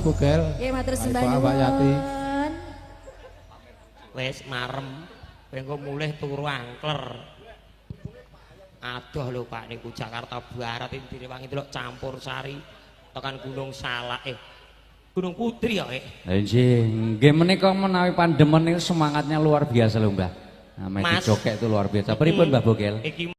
Bogel. Nggih, matur Pak sembah Ibu, Mbak Yati. nuwun. Wis marem. Kowe engko mulih turu angkler. Adoh lho Pak, niku Jakarta Barat iki direwangi delok campur sari tekan Gunung Salak, Gunung Putri ya. Lah nggih, nggih menika menawi pandemen niku semangatnya luar biasa lho, Mbah. Nah, Mas. dicokek itu luar biasa. Pripun, Mbah Bogel? Iki.